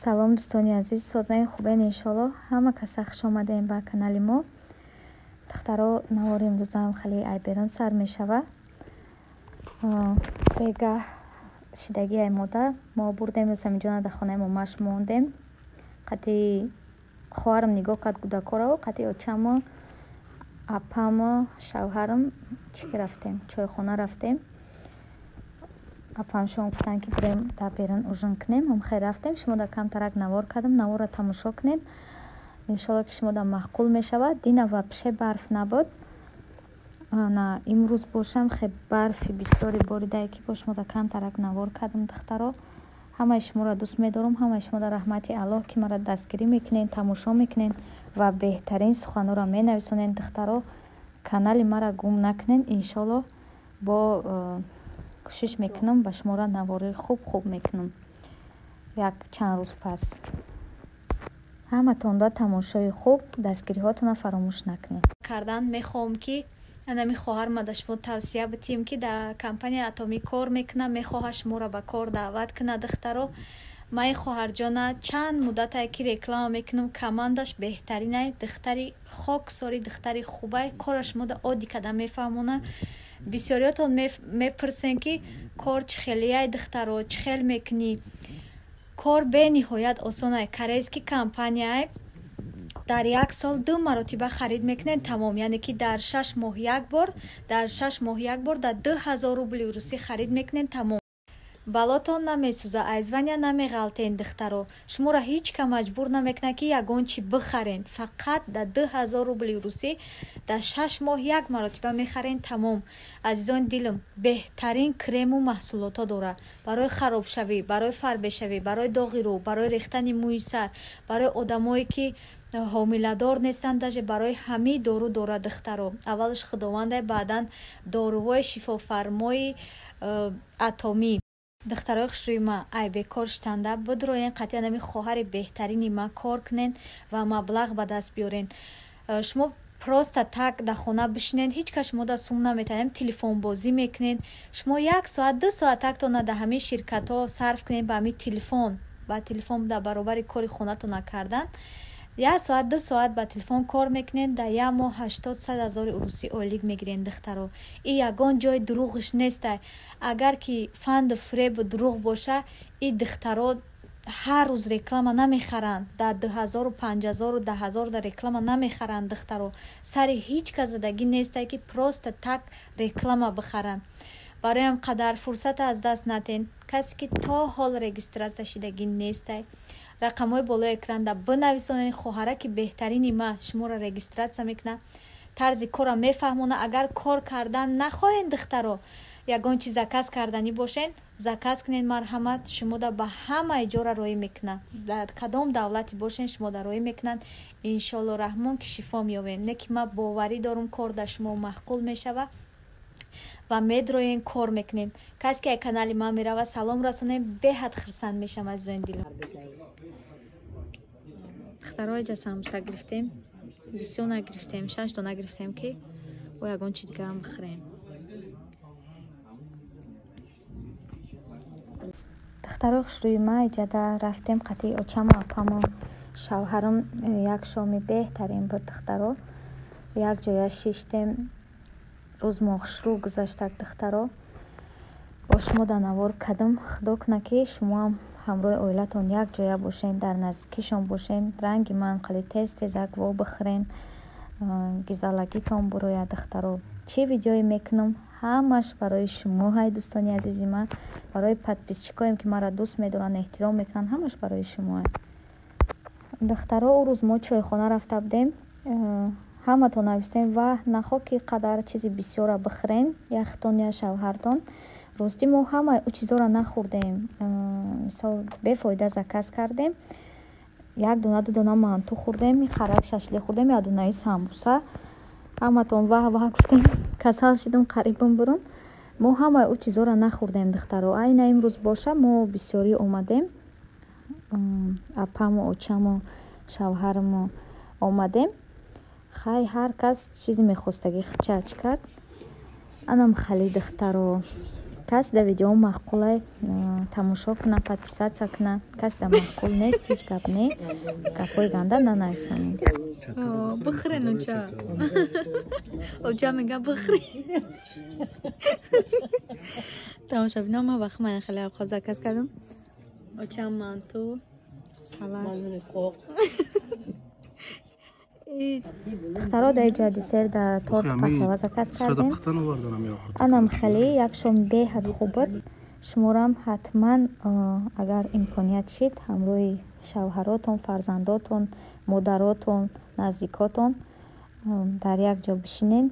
Салом, дӯстони азиз, созаин, хубен, иншолло. Ҳама каса хуш омадем ба канали мо. Духтаро, навори имрӯзаам хеле ай берун сар мешава. Бегаҳ шидагӣ ай мода мо бурдем Ёсаминҷона дар хонаи момаш мондем. Қати хоҳарам нигоҳ кард кӯдакҳоро, қати очаму, апаму, шавҳарам чӣ рафтем, чойхона рафтем. Апамшон гуфтанд, ки бирем дар берун ужин кунем. Ҳам хел рафтем. Шумо дар камтарак навор кардам, наворро тамошо кунед. Иншолло, ки шумо дар маъқул мешавад. Дина вообще барф набуд. На имрӯз бошам хе барфи бисёре боридае, ки бо шумо дар камтарак навор кардам. Духтаро, ҳамаи шуморо дӯст медорам, ҳамаи шумо дар раҳмати Аллоҳ, ки маро дастгирӣ мекунед, тамошо мекунед ва беҳтарин суханҳоро менависонед. Духтаро, канали маро гум накунед. Иншолло, бо кӯшиш мекунам, ба шуморо навори хуб хуб мекунам. Як чанд рӯз пас ҳаматонда тамошои хуб, дастгириҳотонро фаромӯш накунед. Кардан мехоҳам, ки анами хоҳарма да шумо тавсия битиҳем, ки дар компанияи Атомӣ кор мекунад, мехоҳад шуморо ба кор даъват кунад. Духтаро, ман ин хоҳарҷона чанд муддатае ки реклама мекунам, командаш беҳтаринай, духтари хоксори, духтари хубай, кора шумода оддӣ карда мефаҳмонад. Бисёриётон мепурсен, ки кор чӣ хелияй, духтаро, чӣ хел мекунӣ? Кор бениҳоят осонай. Корейский компанияй, дар як сол ду маротиба харид мекунед, тамом. Яъне ки дар 6 моҳ як бор, дар 6 моҳ як бор дар 2000 рубли русӣ харид мекунед, тамом. Балотон намесӯза, ай звания намеғалтен. Духтаро, шуморо ҳеҷ ка маҷбур намекунад, ки ягон чӣ бихарен. Фақат дар 2000 рубли русӣ дар 6 моҳ як маротиба мехарен, тамом. Азизони дилам, беҳтарин крему маҳсулотҳо дорад барои харобшавӣ, барои фарбешавӣ, барои доғи рӯ, барои рехтани мӯи сар, барои одамое ки ҳомиладор нестанд, даже барои ҳамаи дору дорад. Духтаро, аввалаш Худованда, баъдан доруҳои шифофармои Атомӣ. Духтарои хушрӯи ма, ай бекор шитанда бидроен, қатъиян ами хоҳари беҳтарини ма кор кунен ва маблағ ба даст биёрен. Шумо просто так дар хона бишинед, ҳеҷ кас шумо да сум наметавонем. Телефонбозӣ мекунед шумо, як соат, 2 соат тактона дар ҳамин ширкатҳо сарф кунед, ба ҳамин телефон, ба телефон дар баробари кори хонатона кардан, як соат, 2 соат ба телефон кор мекунед, дар як моҳ 80-100 ҳазори урусӣ ойлик мегиред. Духтаро, и ягон ҷои дурӯғиш нестай. Агар ки фанду фиребу дурӯғ боша, и духтаро ҳар рӯз реклама намехаранд, дар 2000-у 5000-у 10 000 дар реклама намехаранд. Духтаро, сари ҳеҷ кас задагӣ нестай, ки просто так реклама бихаранд. Бароям қадар фурсата аз даст натен. Касе ки то ҳол регистрация шидагӣ нестай, рақамҳои болои экранда бинависонед. Хоҳараки беҳтарини ма шуморо регистрация мекунад, тарзи корро мефаҳмонад. Агар кор кардан нахоҳед, духтаро, ягон чиз заказ карданӣ бошед, заказ кунед, марҳамат, шумода ба ҳамаи ҷора роҳӣ мекунад. Дар кадом давлате бошед, шумода роҳӣ мекунанд. Иншоалло раҳмон, ки шифо меёбед. Не ки ман боварӣ дорум, кор дар шумо маъқул мешавад ва медроен, кор мекунед. Касе ки ай канали ман меравад, салом расонем, беҳад хурсанд мешавам, азизони дилам. Духтаро, иҷа самбуса гирифтем, бисёр нагирифтем, шаш дона гирифтем, ки бо ягон чи дигаам бихӯрем. Духтарои хушрӯи ма, иҷада рафтем қатъи очаму, апаму, шавҳарам. Як шоми беҳтарин буд, духтаро, як ҷоя шиштем, рӯзмо хушрӯ гузаштак. Духтаро, бо шумо дар навор кардам. Худо кунад, ки шумоам ҳамроҳи оилатон як ҷоя бошен, дар наздикишон бошен, ранги ман қали тез тезак во бихӯрен, гизалагитон бурояд. Духтаро, чӣ видеое мекунам, ҳамаш барои шумо ҳай, дӯстони азизи ман, барои подписчикоем, ки маро дӯст медоранд, эҳтиром мекунанд, ҳамаш барои шумоа. Духтаро, ӯ рӯз мо чойхона рафта будем, ҳаматон навистем: «Ваҳ, нахоҳ ки қадар чизи бисёра бихӯрен, яхтон я шавҳартон». Ростӣ, мо ҳамаи ӯ чизоро нахӯрдем, мисол, бефоида заказ кардем. Як дона, ду дона манту хӯрдем, қарак шашлик хӯрдем, як донаи самбуса. Ҳаматон ваҳ ваҳ гуфтем, касал шидум, қарибум бурум. Мо ҳамаи ӯ чизоро нахӯрдем, духтаро. Айна имрӯз боша, мо бисёрӣ омадем, апаму, очаму, шавҳарму омадем. Хай, ҳар кас чизе мехостагӣ чач кард. Анам хали, духтаро. Касе дар видео маъқулай, тамошо куна, подписаться куна. Касе дар маъқул нест, ҳеҷ гап не, гапҳои ганда нанависонед. Бихӯрен, оча. Оча мега, бихӯрен. Тамошобино, ман вақт ман хеле овқат заказ кардам. Очам манту, салат. Духтаро, дар иҷа десерт да торт, пахлава заказ кардем. Анам хеле як шом беҳад хуб буд. Шуморам ҳатман, агар имконият шид, ҳамроҳи шавҳаротон, фарзандотон, модаротон, наздикотон дар як ҷо бишинен.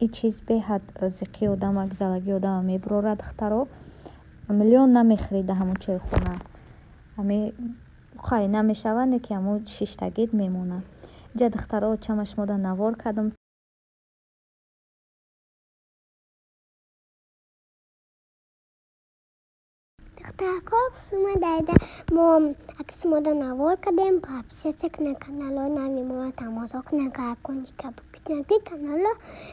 Ин чиз беҳад зиқии одама, гизалагии одама мебурорад, духтаро. Миллион намехӯрӣ дар ҳамон чойхона, ҳами хай намешавад, не ки ҳамон шиштагит мемонад. Иҷа, духтаро, очама шумода навор кардам. Духтаракҳо, даида мо аксимода навор кардем. Подписаться кунед каналҳои нави моро, тамошо кунед, колокольчика бикунед, ки канало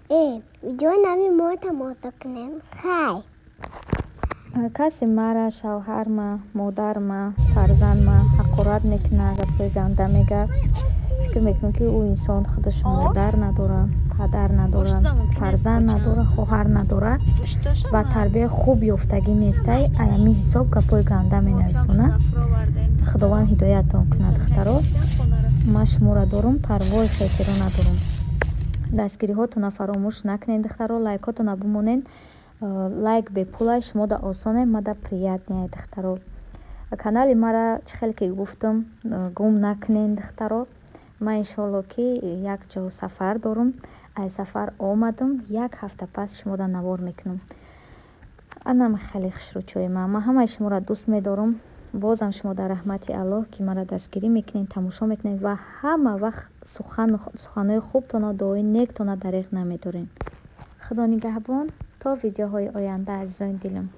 видеои нави моро тамошо кунед. Хай. Касе мара, шавҳарма, модарма, фарзандма ҳақорат мекунад, гапҳои ганда мега, фикр мекунам, ки ӯ инсон худаш модар надора, падар надора, фарзанд надора, хоҳар надора ва тарбияи хуб ёфтагӣ нестай. Аями ҳисоб гапҳои ганда менависонад. Худованд ҳидоятон кунад, духтаро. Ман шуморо дорум, парвои хетеро надорум. Дастгириҳотона фаромӯш накунед, духтаро, лайкҳотона бимонед. Лайк бепулай, шумода осоне, мада приятный, духтаро. Канали мара, чӣ хеле ки гуфтам, гум накунед, духтаро. Ман, иншоалло, ки як ҷо сафар дорум. Ай сафар омадам, як ҳафта пас шумода навор мекунам. Анам хеле хушрӯчои ман. Ман ҳамаи шуморо дӯст медорам. Бозам шумо дар раҳмати Аллоҳ, ки маро дастгирӣ мекунед, тамошо мекунед ва ҳама вақт суханҳои хубтона, дуои нектона дареғ намедоред. Худо нигаҳбон, то видеоҳои оянда, азизони дилам.